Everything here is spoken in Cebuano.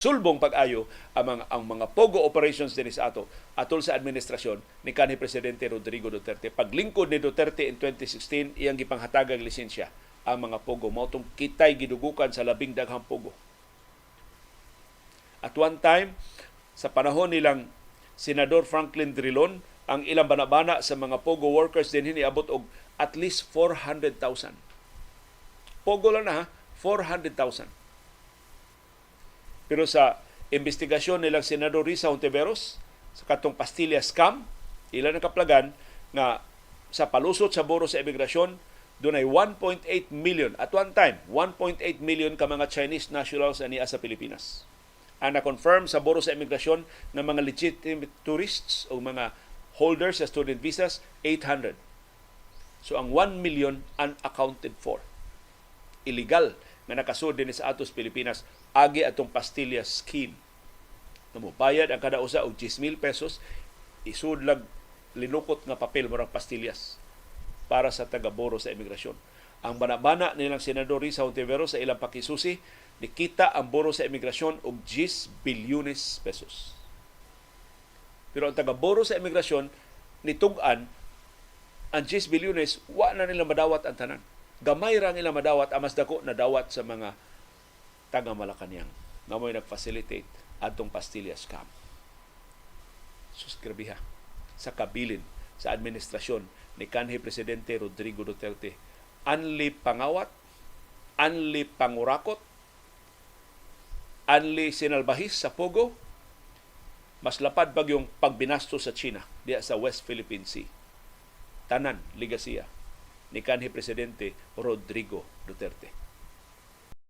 Sulbong pag-ayo ang mga POGO operations dinhi sa ato atol sa administrasyon ni kanhi Presidente Rodrigo Duterte. Paglingkod ni Duterte in 2016, iyang gipanghatagag lisensya ang mga POGO. Mao tong kitay gidugukan sa labing daghang POGO. At one time, sa panahon nilang Senador Franklin Drilon, ang ilang banabana sa mga POGO workers dinhi niabot og at least 400,000. POGO lang na ha, 400,000. Pero sa investigasyon nilang Senador Risa Hontiveros sa katong pastilla scam, ilang nakaplagan nga sa palusot sa Buro sa Imigrasyon, dunay 1.8 million at one time, 1.8 million ka mga Chinese nationals ania sa Pilipinas. Ang na-confirm sa Buro sa Imigrasyon ng mga legitimate tourists o mga holders sa student visas, 800. So ang 1 million, unaccounted for. Illegal nga nakasud dinhi sa atos Pilipinas agi atong pastilla scheme. Nga bayad ang kada usa og 10,000 pesos, isudlag linukot nga papel, murag pastillas para sa taga-Buro sa Imigrasyon. Ang banabana nilang Senador Risa Hontiveros sa ilang pakisusi, nikita ang Buro sa Imigrasyon og 10 bilyones pesos. Pero ang taga-Buro sa Imigrasyon nitug-an ang 10 bilyones, wa na nila madawat ang tanan. Gamay ra ang ilang madawat, ang mas dako nadawat sa mga taga Malacanang nga mo'y nag-facilitate adtong pastilla scam. Sus, grabe sa kabilin sa administrasyon ni kanhi Presidente Rodrigo Duterte. Anli pangawat, anli pangurakot, anli sinalbahis sa POGO, mas lapad pag yung pagbinasto sa China diya sa West Philippine Sea. Tanan, ligasiya ni kanhi Presidente Rodrigo Duterte.